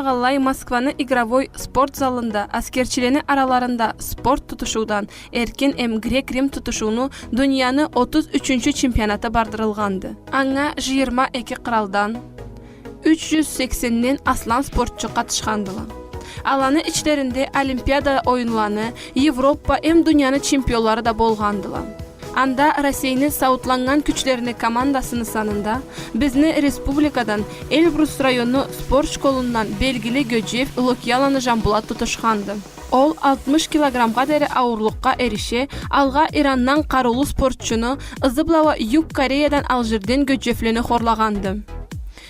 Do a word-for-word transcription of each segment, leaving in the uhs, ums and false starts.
Алай Москваны игровой спорт залында аскерчилени араларында спорт тутушуудан эркин эм грек-рим тутушууну дунияны отуз ючюнчю чемпионаты бардырылгъанды. Анга жыйырма эки къралдан, юч жюз сексенден аслам спортчу къатышхандыла. Аланы ичлеринде Олимпиада оюнланы, Европа эм дунияны чемпионлары да болгъандыла. Анда Россейни сауутланнган кючлерини командасыны санында бизни республикадан Эльбрус районну спорт школундан белгили гёжеф Лукьяланы Жамбулат тутушханды. Ол алтмыш килограммгъа дери ауурлукъгъа эрише, алгъа Ирандан къарыулу спортчуну, ызы бла уа Юг Кореядан Алжирден гёжефлени хорлагъанды.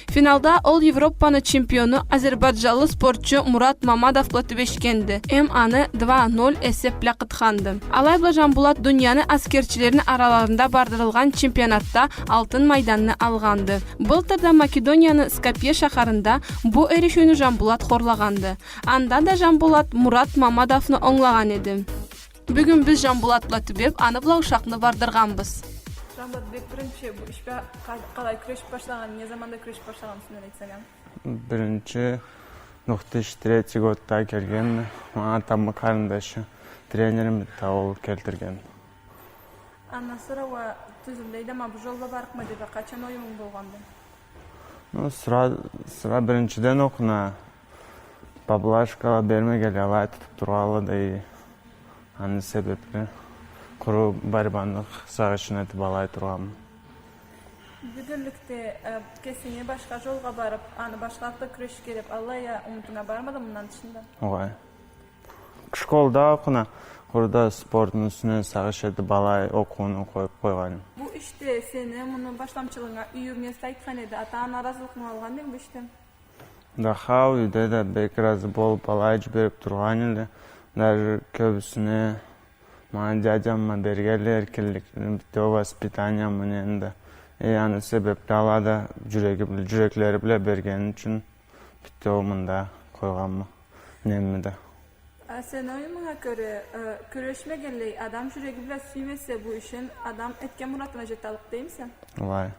Финалда ол Европаны чемпиону, азербайджанлы спортчу Мурат Мамадов бла тюбешгенди, эм аны два ноль эсеп бла къытханды. Алай бла Жамбулат дунияны аскерчилерини араларында бардырылгъан чемпионатда алтын майданны алгъанды. Былтыр да Македонияны Скопье шахарында бу эришиуню Жамбулат хорлагъанды. Анда да Жамбулат Мурат Мамадовну онглагъан эди. Бюгюн биз Жамбулат бла тюбеп, аны бла ушакъны бардыргъанбыз. Жамбулат, бек биринчи бу иш бла къа-, къалай кюрешип башлагъан, не заманда кюрешип башлагъан, юсюнден айтсанг а? Биринчи две тысячи третий годда келгенме. Манга атамы къарындашы, тренерим да ол келтирген. Андан сора уа тюзюнден да ма бу жол бла барыкъма деп а къачан оюмунг болгъанды? Ну, сора, сора биринчиден окъуна поблажкала бермегенле, алай тутуп тургъанла да, и аны себепли къуру борьбаны сагъыш этип алай тургъанма. Бюгюнлюкде, э, кесинге башха жолгъа барып, аны башхалыкъ бла кюреширге деп аллай а умутунг а бармыды мындан тышында? Огъай. Школда окъуна, къуру да спортну юсюне сагъыш этип алай окъууну къоюп къойгъанма. Бу ишде сени муну башламчылыгъынга юйюнг неси айтхан эди? Ата-ана ыразылыкъны алгъан эдинг бу ишден? Да хау, юйде да бек ыразы болуп, алай жиберип тургъан эдиле. Даже кёбюсюне манга дядям ма бергенле эркинликни, битеу воспитаниямы, нени да. Э, аны себепли ала да жюреги бла, жюреклери бла бергени ючюн битеу мында къойгъанма немни да. А сени оюмунга кёре, э, кюрешмегенлей, адам жюреги бла сюймесе бу ишин, адам этген муратына жеталлыкъ деймисе? Алай.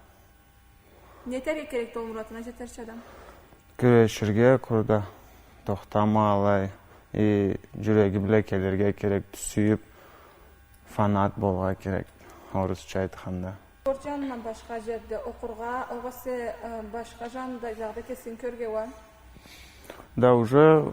Не этерге керекди ол муратына жетерча адам? Кюреширге къуру да, тохтамай алай, и жюреги бла келирге керекди, сюйюп, фанат болургъа керекди, орусча айтханда. Спорт жанындан башха жерде окъургъа, огъесе, э, башха жанында жагъда кесинги кёрюрге уа? Да уже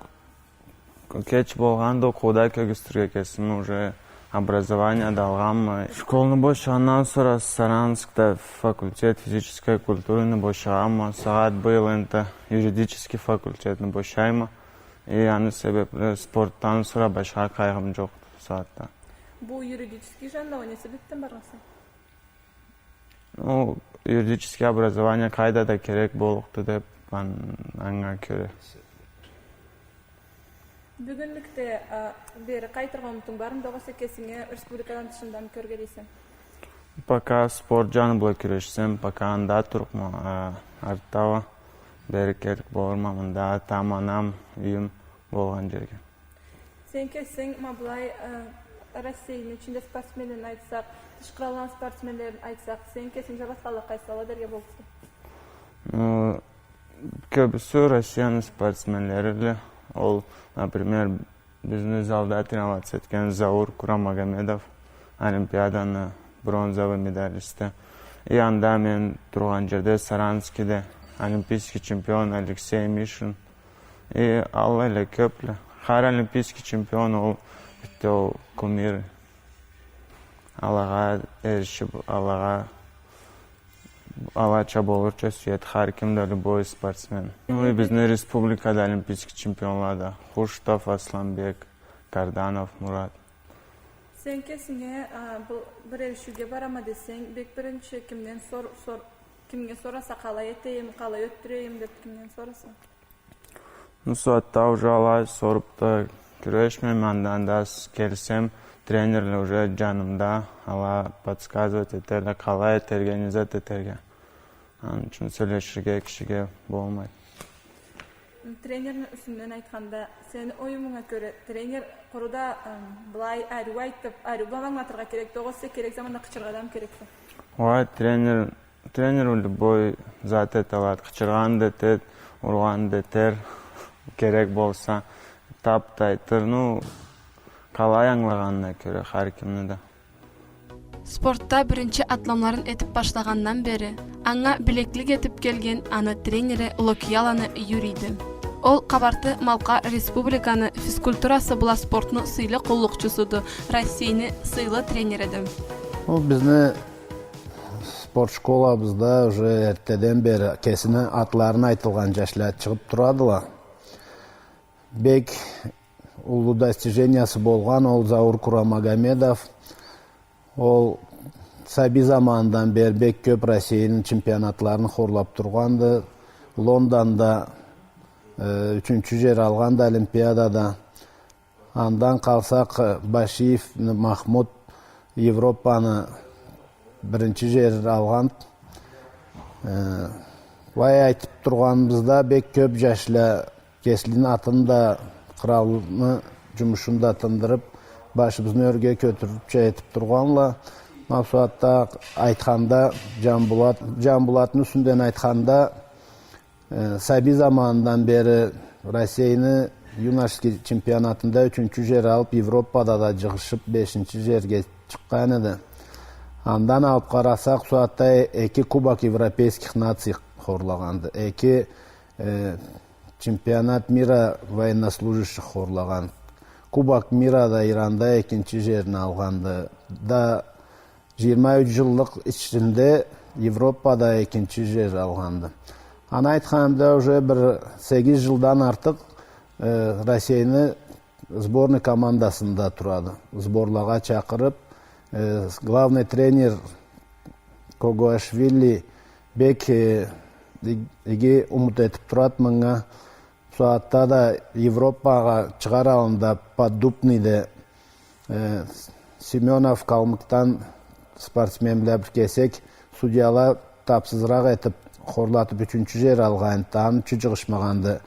кеч болгъанды, окъууда кёргюзтюрге кесими, уже образование да алгъанма. Школну бошагъандан сора Саранскда факультет физической культурыны бошагъанма. Сагъат быйыл энтда юридический факультетни бошайма. И аны себепли спортдан сора башха къайгъым жокъду сагъатда. Бу юридический жанына уа не себепден баргъанса? Ну, юридический образование къайда да керек боллукъду деп, ан-, анга кёре. Бюгюнлюкде, а, бери къайтыргъа умутунг бармыды, огъесе кесинги республикадан тышында кёрюрге дейсе? Пока спорт жаны бла кюрешсем, пока анда турурма, а, артда уа бери келип болурма, мында атам, анам, юйюм болгъан жерге. Сен кесинг, ма былай, э, Россейни ичинде спортсменлерин айтсакъ, тыш къралланы спортсменлерин айтсакъ, сен кесинг жаратханла къайсыла дерге боллукъса? Ну, кёбюсю Россияны спортсменлериле, ол, например, бизни залда тренироваться этген Заур Курамагомедов, Олимпиаданы бронзовый медалисти. И анда мен тургъан жерде, Саранскиде, олимпийский чемпион Алексей Мишин. И аллайла кёпле. Хар олимпийский чемпион ол битеу кумир. Алагъа эришип, алагъа, алача болурча сюеди хар ким да, любой спортсмен. Ну и бизни республикада олимпийский чемпионла да. Хуштов Асланбек, Карданов Мурат. Сен кесинге, а, бу, бир эришиуге барама десенг, бек биринчи кимден сор-, сор-, кимге сораса, къалай этейим, къалай ётдюрейим деп, кимден сораса? Ну, сагъатда уже алай соруп да кюрешмейме, андан да с-, келсем, тренерле уже жанымда, ала подсказывать этелле, къалай этерге, не зат этерге. Аны ючюн сёлеширге кишиге болмайды. Тренерни юсюнден айтханда, сени оюмунга кёре, тренер къуру да, ым, былай ариу айтып, ариу бла ангылатыргъа керекди, огъесе керек заманда къычырыргъа да керекди? Ой, тренер, тренер любой зат эталады, къычыргъан да этеди, ургъан да этер. Керек болса, тап да айтыр, ну, къалай ангылагъанына кёре хар кимни да. Спортда биринчи атламларын этип башлагъандан бери, анга билеклик этип келген аны тренери Локияланы Юрийди. Ол Къабарты-Малкъар Республиканы физкультурасы бла спортну сыйлы къуллукъчусуду, Россейни сыйлы тренериди. Ол бизни спорт школабызда уже эртеден бери кесини атларыны айтылгъан жашла чыгъып турадыла. Бек уллу достижениясы болгъан ол Заур Курамагомедов. Ол сабий заманындан бери бек кёп Россейни чемпионатларын хорлап тургъанды. Лондонда, э, ючюнчю жер алгъанды Олимпиадада. Андан къалсакъ, э, Башиев Махмуд Европаны биринчи жер алгъан. Э, былай айтып тургъаныбызда, бек кёп жашла кеслерини атын да, къыралны жумушун да тындырып, башыбызны ёрге кётюрюпча этип тургъанла. Ма бусагъатда айтханда, Жамбулат, Жамбулатны юсюнден айтханда, э, сабий заманындан бери Россейни юношеский чемпионатында ючюнчю жер алып, Европада да жыгъышып, бешинчи жерге чыкъгъан эди. Андан алып къарасакъ, бусагъатда эки Кубок европейских наций хорлагъанды. Эки, э, чемпионат мира военнослужащих хорлагъан. Кубок мира да Иранда экинчи жерни алгъанды. Да жыйырма юч жыллыкъ ичинде Европада экинчи жер алгъанды. Аны айтханымда, уже бир сегиз жылдан артыкъ, э, Россейни сборный командасында турады. Сборлагъа чакъырып, э, главный тренер Когуашвили бек, э, и-, иги умут этип турады мынга. Бусагъатда да Европагъа чыгъар аллында Поддубныйде, э, Семёнов Калмыкдан спортсмен бла бир кесек судьяла тапсызыракъ этип, хорлатып, ючюнчю жер алгъан эди. Аны ючюн жыгъышмагъанды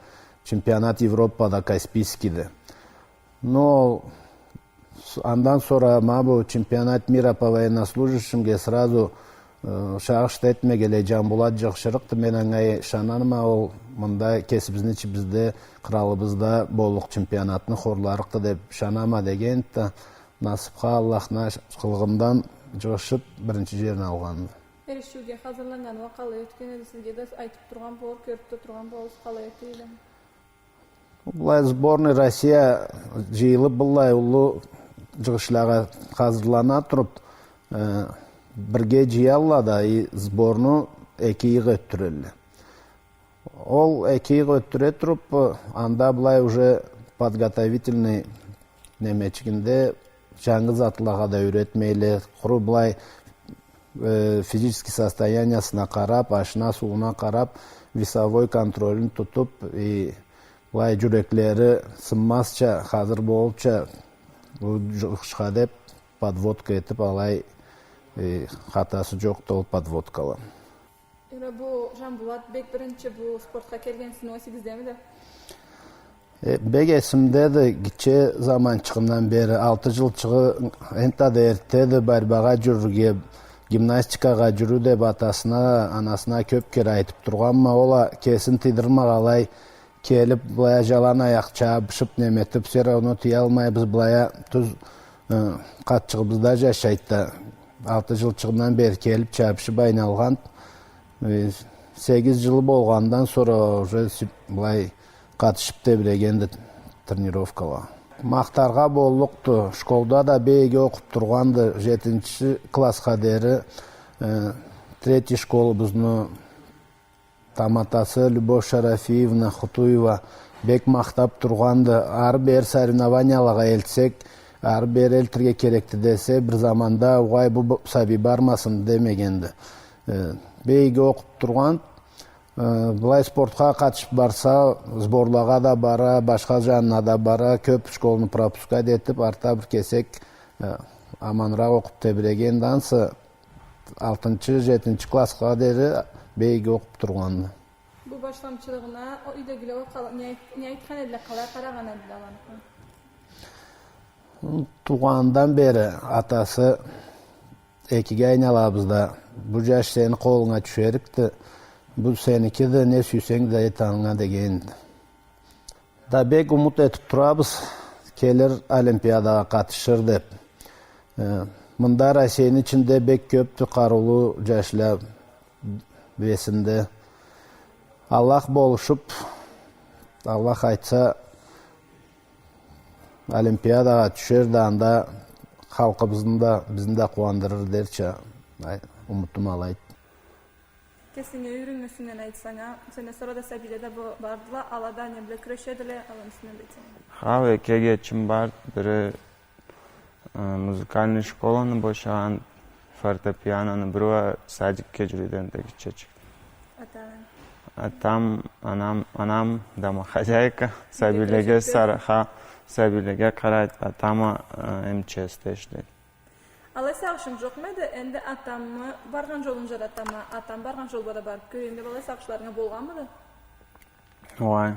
чемпионат Европада Каспийскийде. Но с-, андан сора ма бу чемпионат мира по военнослужащимге сразу, э, шагъыш да этмегенлей, Жамбулат жыгъышырыкъды. Мен анга ышанама, ол мында кесибизни ичибизде, къыралыбызда боллукъ чемпионатны хорларыкъды деп ышанама деген да, насыпха, Аллахны аш-, къылыгъындан жыгъышып, биринчи жерни алгъанды. Эришиуге хазырланнганы уа къалай ётген эди, сизге да айтып тургъан болур, кёрюп да тургъан болурсуз, къалай эте эди? Былай сборный Россия жыйылып, былай уллу жыгъышлагъа хазырлана туруп, э, бирге жыялла да, и сборну эки ыйыкъ ётдюрелле. Ол эки ыйыкъ ётдюре туруп, э, анда былай уже подготовительный немечигинде жангы затлагъа да юйретмейле, къуру былай, э, физический состояниясына къарап, ашына, сууна къарап, весовой контролюн тутуп, и былай жюреклери сынмазча, хазыр болупча, бу жыгъышха деп подводка этип, алай, э, хатасы жокъду ол подводкала. Эре, бу Жамбулат бек биринчи бу спортха келген сизни уа эсигиздемиди? Э, бек эсимдеди, гитче заманчыгъымдан бери, алты жылчыгъы энтта да эртеди, борьбагъа жюрюрге, гимнастикагъа жюрю деп атасына, анасына кёп кере айтып тургъанма, ол а кесин тыйдырмагъанлай, келип, былай а жалан аякъ чабышып, неметип, всё равно тыялмайбыз, былай а тюз, э, къатчыгъыбызда жашайды да, алты жылчыгъындан бери келип, чабышып айналгъан. Э, сегиз жылы болгъандан сора уже сю-, былай къатышып тебирегенди тренировкалагъа. Махтаргъа боллукъду, школда да бек иги окъуп тургъанды, жетинчи классха дери, э, третий школубузну таматасы Любовь Шарафиевна Хутуева бек махтап тургъанды. Ары-бери соревнованиялагъа элтсек, ары-бери элтирге керекди десе, бир заманда, угъай, бу б-, сабий бармасын демегенди. Э, бек иги окъуп тургъан, э, былай спортха къатышып барса, сборлагъа да бара, башха жанына да бара, кёп школну пропускать этип, артда бир кесек, э, аманыракъ окъуп тебирегенди. Ансы алтынчы, жетинчи классха дери бек иги окъуп тургъанды. Бу башламчылыгъына о юйдегиле о къала-, не айт-, не айтхан эдиле, къалай къарагъан эдиле аланы? Туугъандан бери атасы экиге айналабыз да, бу жаш сени къолунга тюшерикди, бу сеникиди, не сюйсенг да эт анга дегенди. Да бек умут этип турабыз, келир Олимпиадагъа къатышыр деп. Э, мында Россейни ичинде бек кёпдю къарыулу джашла весинде. Аллах болушуп, Аллах айтса, Олимпиадагъа тюшер да, анда халкъыбызны да, бизни да къууандырыр дерча, ай, умутум алайды. Кесинги юйюрюнгю юсюнден айтсанг а, сенден сора да сабийле да бо-, бардыла, ала да не бла кюрешедиле, аланы юсюнден да айтсанг а. Хау, эки эгечим бар, бири, э, музыкальный школаны бошагъан, фортепианону, бири уа садикге джюрюйдю энди гитчечик. Атанг? Атам, анам, анам домохозяйка, сабийлеге сар-, ха, сабийлеге къарайды, атам а, э, М Ч С-де ишлейди. Алай сагъышынг джокъму эди, энди атамы баргъан джолун джаратама, атам баргъан джол бла да барып кёрейим деп, алай сагъышларынг а болгъанмыды? Уай.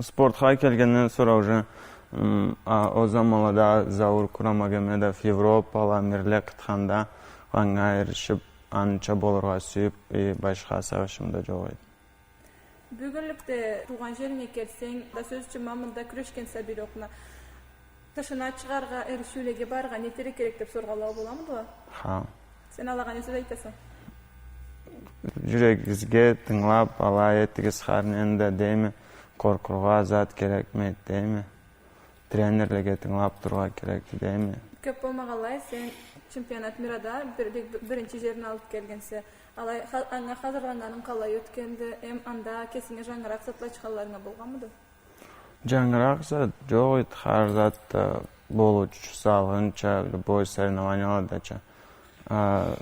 Спортха келгенден сора уже, м, а, ол заманлада Заур Курамагомедов Европала мирле къытханда, анга эришип, аныча болургъа сюйюп, и башха сагъышым да джокъ эди. Бюгюнлюкде туугъан джеринге келсенг, да сёз ючюн, ма мында кюрешген сабийле окъуна, тышына чыгъаргъа, эришиулеге барыргъа не этерге керек деп соргъанла боламыдыла? Ха. Сен алагъа не сёз айтаса? Джюрегигизге тынгылап, алай этигиз, хар нени да, дейме, къоркъургъа зат керекмейди, дейме. Тренерлеге тынгылап турургъа керекди, дейме. Кёп болмагъанлай, сен чемпионат мирада бир-, бир-, биринчи джерни алып келгенсе. Алай ха-, анга хазырланнганынг къалай ётгенди? Эм анда кесинге джангыракъ затла ачханларынг а болгъанмыды? Джангыракъ зат джокъ эди, хар зат да болуучу салгъынча, любой соревнованиялада ча. А,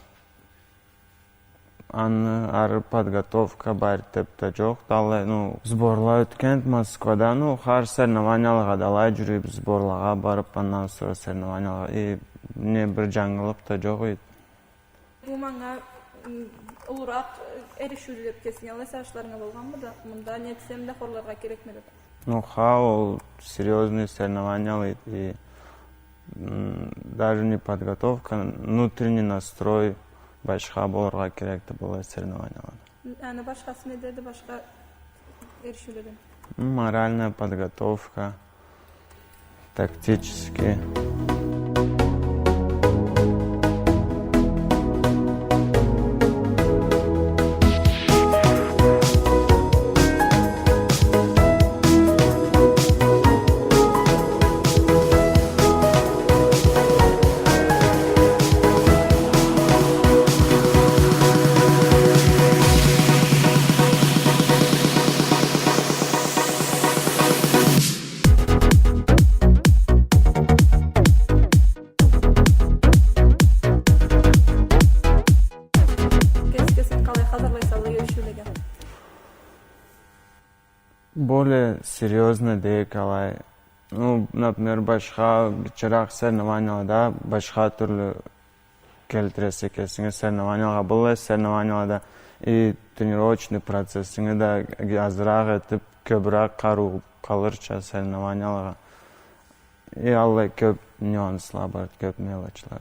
аны ары подготовка бар деп да джокъ. Алай, ну, сборла ётгенди Москвада, ну, хар соревнованиялагъа да алай джюрюйбюз, сборлагъа барып, андан сора соревнованиялагъа. И не бир джангылыкъ да джокъ эди. Бу манга, м, уллуракъ, э, эришиуди деп кесинге алай сагъышларынг а болгъанмыды? Мында не этсем да хорларгъа керекме деп. Ну, ха, ол серьёзный соревнованиялайды, и, м, даже не подготовка, внутренний настрой башха болургъа керекди быллай соревнованиялада. Аны башхасы неди, башха эришиуледен? Моральная подготовка, тактически. Кеси кесинги къалай хазырлайса алай эришиулеге? Более серьёзно дейик алай. Ну, например, башха гитчеракъ соревнованиялада башха тюрлю келтиресе кесинги соревнованиялагъа, быллай соревнованиялада и тренировочный процессинги да азыракъ этип, кёбюрек къарыу къалырча соревнованиялагъа. И аллай кёп нюансла бар, кёп мелочла.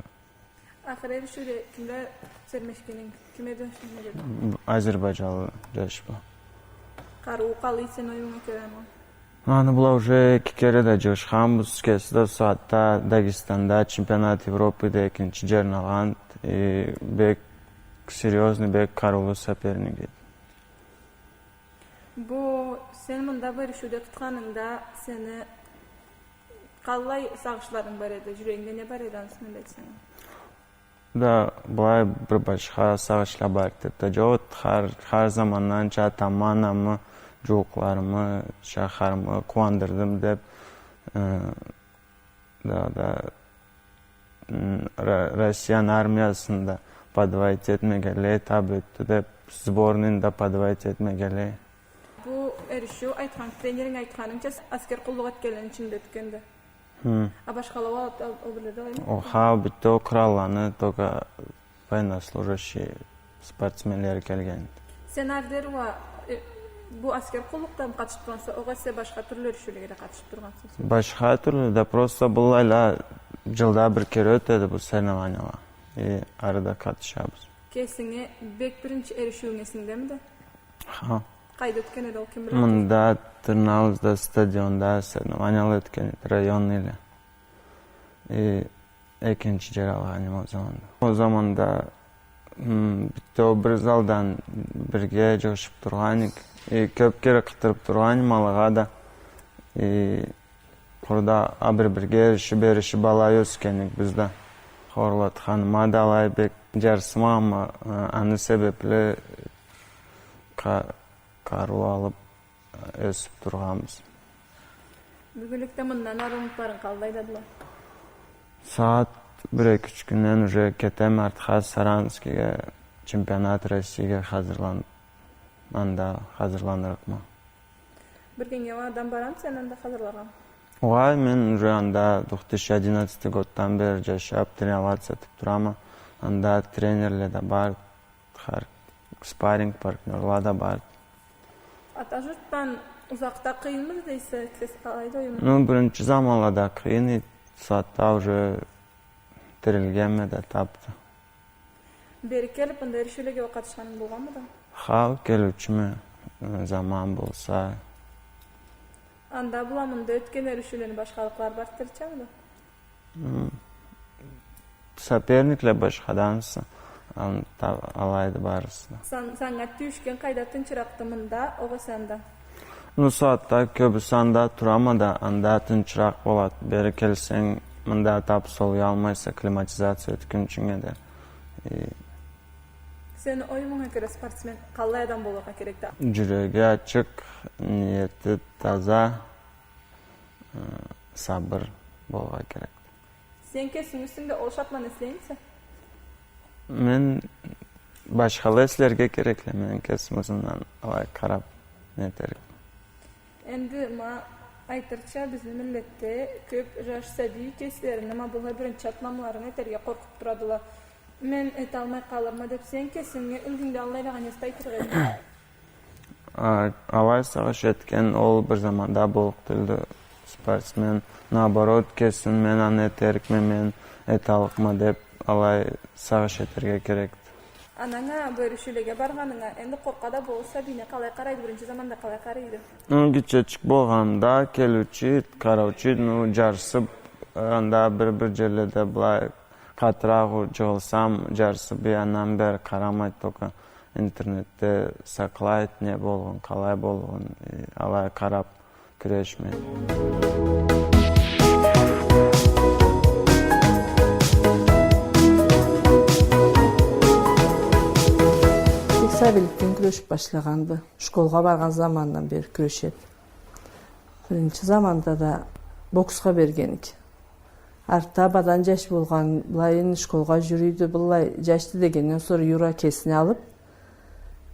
Ахыр эришиуде ким бла сермешгенинг, ким эди, не эди? Азербайджанлы джаш бла. Къарыуу къалай сени оюнга кёре ма? Аны бла уже эки кере да джыгъышханбыз, кеси да сагъатда Дагестанда чемпионат Европы да экинчи джерни алгъан, и бек серьёзный, бек къарыулу соперник эди. Бу сен мында бу эришиуде тутханынгда сени къаллай сагъышларынг бар эди, джюрегингде не бар эди, аны юсюнден да айтсанг. Да, былай бир башха сагъышла бар деп да джокъ эди. Хар, хар замандан ча атамы, анамы, джууукъларымы, шахарымы къууандырдым деп, э, да, да, м, Ро-, Россияны армиясын да подводить этмегенлей, тап ётдю деп, сборныйны да подводить этмегенлей. Бу эришиу, айтхан, тренеринг айтханынча, аскер къуллукъ этгенлени ичинде ётгенди. Хы. А башхала уа ол, ол бирледе алаймы? Ол, ха, бютеу къралланы, только военнослужащий спортсменлери келген. Сен ары дери уа, э, бу аскер къуллукъда къатышып тургъанса, огъесе башха тюрлю эришиулеге да къатышып тургъанса? Башха тюрлю да, просто быллайла джылда бир кере ётеди бу соревнованияла. И ары да къатышабыз. Кесинги бек биринчи эришиуюнг эсингдемиди? Ха. Къайда ётген эди ол, ким биледи? Мында, Тырныауузда, стадионда соревнованияла ётген эди, районныйле. И экинчи джер алгъан эдим ол заманда. Ол заманда, м, бютеу бир залдан бирге джашап тургъан эдик. И кёп кере къыдырып тургъан эдим алагъа да. И къуру да а бир-бирге эришип, эришип алай ёсген эдик биз да. Хорлатханыма да алай бек джарсымагъанма, э, аны себепли къа-, къарыу алып, э, ёсюп тургъанбыз. Бюгюнлюкде мындан ары омутларынг къаллайдыла? Сагъат бир-эки-юч кюнден уже кетеме артха, Саранскеге, чемпионат Россияга хазырлан-, анда хазырланырыкъма. Биргенге уа адам барамы сени анда хазырларгъа? Угъай, мен уже анда две тысячи одиннадцатый годдан бери джашап, тренироваться этип турама. Анда тренерле да бар, хар-, спарринг партнёрла да бар. Ата джуртдан узакъда къыйынмыды дейсе, сен къалай да оюму? Ну, биринчи заманлада къыйын эди, сагъатда уже тирилгенме да тап да. Бери келип, мында эришиулеге уа къатышханынг болгъанмыды? Хау, келиучюме, э, заман болса. Анда бла мында ётген эришиулени башхалыкълары барды дерчамыды? М. Соперникле башхадансыз, ан-, та-, алайды барысы да. Сан-, санга тюйюшген къайда тынчыракъды, мында, огъесе анда? Ну, сагъатда кёбюсю анда турама да, анда тынчыракъ болады. Бери келсенг, мында тап солуялмайса, акклиматизация ётгюнчюнге да. И сени оюмунга кёре, спортсмен къаллай адам болургъа керекди? Джюреги ачыкъ, ниети таза, э, сабыр болургъа керекди. Сен кесинг юсюнгде ол шартланы эслеймисе? Мен башхала эслерге керекдиле, мен кесим ызымдан алай къарап нетерик. Энди ма айтырча, бизни миллетде кёп джаш сабий кеслерини ма былай биринчи атламларын этерге къоркъуп турадыла. Мен эталмай къалырма деп, сен кесинги илдингде аллайлагъа не зат айтырыкъ эдинг? А, алай сагъыш этген ол бир заманда боллукъ тюлдю спортсмен. Наоборот, кесин мен аны этерикме, мен эталлыкъма деп, алай сагъыш этерге керекди. Ананга, бу эришиулеге баргъанынга, энди къоркъа да болса, бийине къалай къарайды, биринчи заманда къалай къарайды? Ну, гитчечик болгъанда келиучю эди, къараучу эди, ну, джарсып, анда бир-бир джерледе былай къатыракъ джыгъылсам, джарсып, бир андан бери къарамайды, только интернетде сакълайды, не болгъан, къалай болгъан, э, алай къарап кюрешме. Бек сабийликден кюрешип башлагъанды. Школгъа баргъан замандан бери кюрешеди. Биринчи заманда да боксха берген эдик. Артда абадан джаш болгъан, былайын школгъа джюрюйдю, былай джашды дегенден сора Юра кесине алып,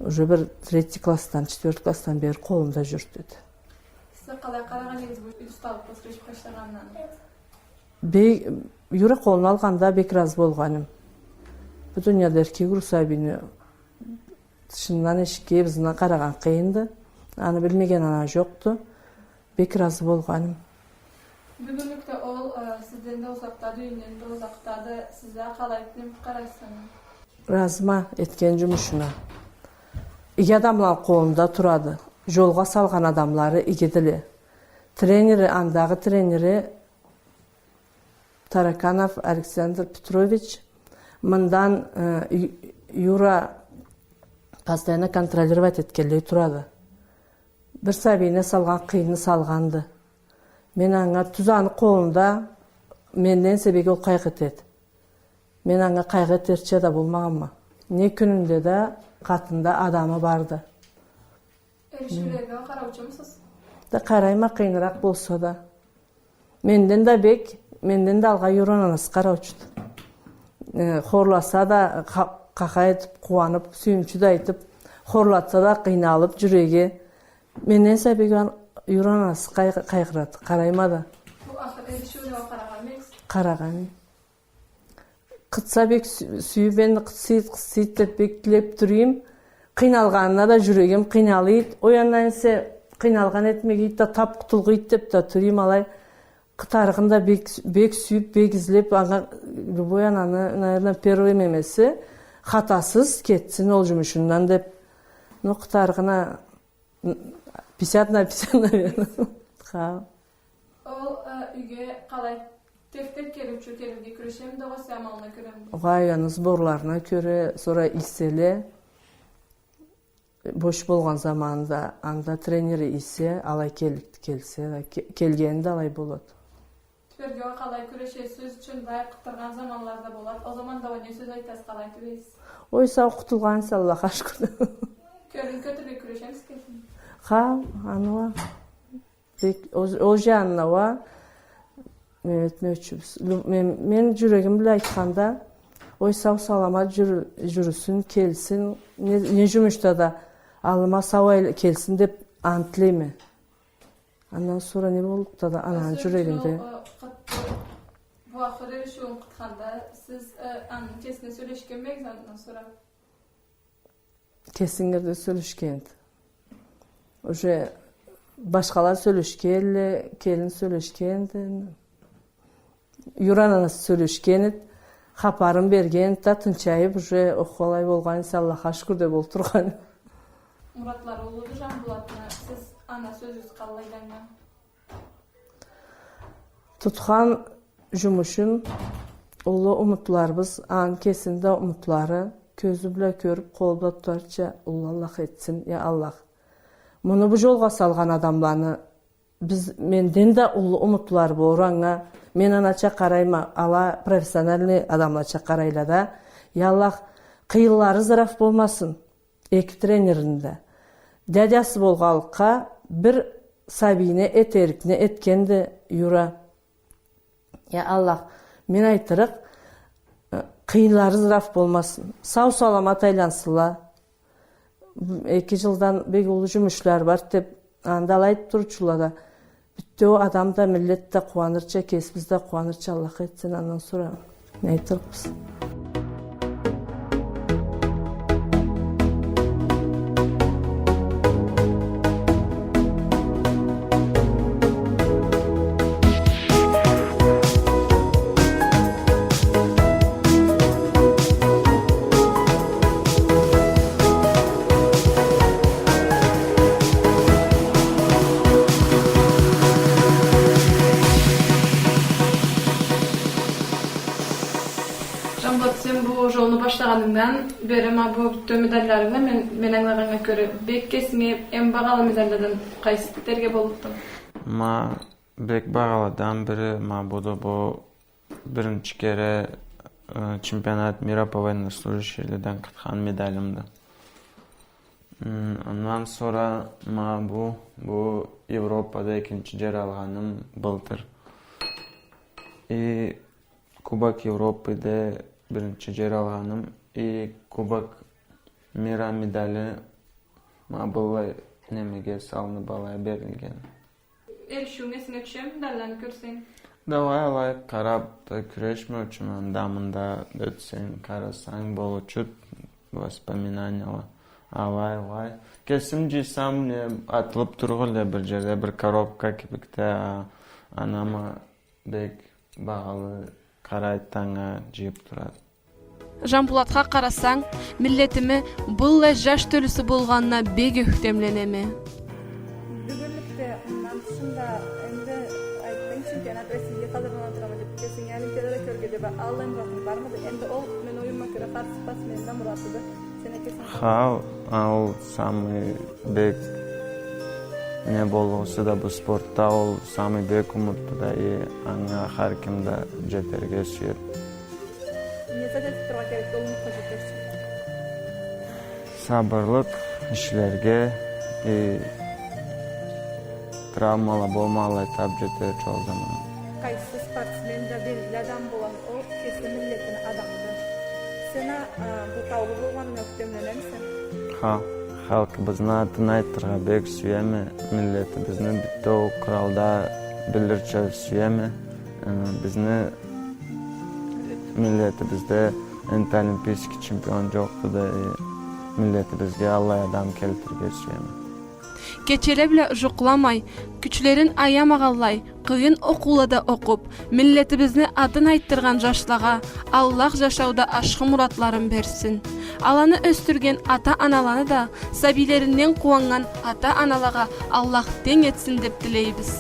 уже бир третий классдан, четвёртый классдан бери къолунда джюрютеди. Сиз къалай къарагъан эдигиз бу усталыкъгъа кюрешип башлагъанына? Бе-, Юра къолуна алгъанда бек разы болгъан эдим. Бу дунияда эркек уру сабийни тышындан эшикге, ызындан къарагъан къыйынды. Аны билмеген ана джокъду. Бек разы болгъан эдим. Бюгюнлюкде ол, э, сизден да узакъдады, юйюнден да узакъдады. Сиз а къалай, неме къарайсыз? Разыма этген джумушуна. Иги адамланы къолунда турады. Джолгъа салгъан адамлары игидиле. Тренери, андагъы тренери Тараканов Александр Петрович, мындан, э, Ю-, Юра постоянно контролировать этгенлей турады. Бир сабийине салгъан къыйынны салгъанды. Мен анга, тюз, аны къолунда, менден эсе бек ол къайгъы этеди. Мен анга къайгъы этерча да болмагъанма. Не кюнюнде да къатында адамы барды. Эришиулеге къараучумусуз? Да, къарайма, къыйыныракъ болса да. Менден да бек, менден да алгъа Юраны анасы къараучуду. Э, хорласа да, къа-, къахай этип, къууанып, сюйюмчю да айтып, хорлатса да, къыйналып джюреги. Менден эсе бек Юраны анасы къай-, къайгъырады, къарайма да. Бу ахыр эришиуге къарагъанмысыз? Къарагъанма. Къытса бек сю-, сюйюп, энди къытсыйт, къытсыйт деп бек тилеп турайым. Къыйналгъанына да джюрегим къыйналыйт. Ол джандан эсе къыйналгъан этмегийт да, тап къутулгъыйт деп да турайым алай. Къытарыгъын да бек, бек сюйюп, бек излеп, анга любой ананы, наверное, первый немеси, хатасыз кетсин ол джумушундан деп. Но къытарыгъына Пятьдесят на пятьдесят, наверное. Ха. Ол, э, юйге къалай, тек-тек келиучю, келирге кюрешемиди, огъесе амалына кёремиди? Огъай, аны сборларына кёре, сора ийселе, бош болгъан заманында, анда тренери ийсе, алай кел-, келсе, ке-, келгенинде алай болады. Тюберге уа къалай кюрешесиз, сёз ючюн, былай къытыргъан заманлада болады. Ол заманда уа не сёз айтасыз, къалай тюбейсиз? Ой, сау къутулгъансыз, Аллахха шукур. Кёлюн кётюрюрге кюрешемисиз? Ха, аны уа. Бек, ол, ол жанына уа, мен этмеучюбюз. Лю-, мен, мен жюрегим бла айтханда, ой, сау-саламат жюрю-, жюрюсюн, келсин, не, не жумушда да аллыма сау ай-, келсин деп аны тилейме. Андан сора не боллукъду да, ананы жюрегинде. Бу ахыр эришиуюн къытханда, сиз, э, аны кесине сёлешгенмисиз андан сора? Кесингирде сёлешгенди. Уже башхала сёлешгенле, келин сёлешгенди. Юра анасы сёлешгенди, хапарын бергенди да, тынчайып, уже, ох, алай болгъан эсе, Аллахха шукур деп олтургъан. Муратлары уллуду Жанболатны, сиз ана сёзюгюз къаллайды анга? Тутхан жумушун, уллу умутларыбыз, аны кесини да умутлары, кёзю бла кёрюп, къолу бла тутарча уллу Аллах этсин, я Аллах. Муну бу жолгъа салгъан адамланы биз, менден да уллу умутлары бор анга. Мен анача къарайма, ала профессиональный адамлача къарайла да. Я Аллах, къыйынлары зыраф болмасын эки тренерини да. Дядясы болгъанлыкъгъа бир сабийине этерикни этгенди Юра. Я Аллах, мен айтырыкъ, э, къыйынлары зыраф болмасын. Сау-саламат айлансынла. Эки жылдан бек уллу жумушлары бар деп, анда алай айтып туручула да, бютеу адам да, миллет да къууанырча, кесибиз да къууанырча Аллах этсин, андан сора не айтырыкъбыз? Жанболат, сен бу жолну башлагъанынгдан бери ма бу бютеу медалларынгы, мен, мен ангылагъаннга кёре, бек кесинге эм багъалы медалладан къайсыды дерге боллукъду? Ма бек багъалыдан бири ма буду, бу биринчи кере, э, чемпионат мира по военнослужащийледен къытхан медалымды. М, андан сора ма бу, бу Европада экинчи жер алгъаным былтыр. И Кубок Европы да биринчи жер алгъаным, и Кубок мира медали ма быллай немеге салынып алай берилген. Эришиуюнг эсинге тюшеми, медалланы кёрсенг? Да алай, алай къарап да кюрешмеучюме, анда-мында да этсенг, къарасанг болуучуду, воспоминанияла алай, алай. Кесим жыйсам, не, атылып тургъан эле бир жерде, бир коробка кибикде, а, анама бек багъалы къарайды, анга жыйып турады. Жанболатха къарасанг, миллетими быллай жаш тёлюсю болгъанына бек ёхтемленеме. Бюгюнлюкде, мындан тышында, энди айтдынг, чемпионат России хазырлана турама деп, кесинги Олимпиадада кёрюрге деп аллай муратынг бармыды? Энди ол, мен оюмума кёре, хар спортсменни да муратыды. Сен а кесинг... Ха, ол самый бек не болгъусу да бу спортда, ол самый бек умутду да, и анга хар ким да жетерге сюеди. Не зат этип тургъа керекди ол умутха жетер ючюн? Сабырлыкъ, ишлерге, и травмала болмай, алай тап жетерча ол заман. Къайсы спортсмен да белгили адам болады, ол кеси миллетини адамыды. Сен а, а, бу таулу болгъанынга ёхтемленемисе? Ха, халкъыбызны атын айтыргъа бек сюеме, миллетибизни бютеу къралда билирча сюеме. Э, бизни миллетибизде энтда олимпийский чемпион жокъду да, э, миллетибизге аллай адам келтирирге сюеме. Кечеле бла жукъламай, кючлерин аямагъанлай, къыйын окъуулада окъуп, миллетибизни атын айтдыргъан жашлагъа Аллах жашауда ашхы муратларын берсин. Аланы ёсдюрген ата-аналаны да, сабийлеринден къууаннган ата-аналагъа Аллах тенг этсин деп тилейбиз.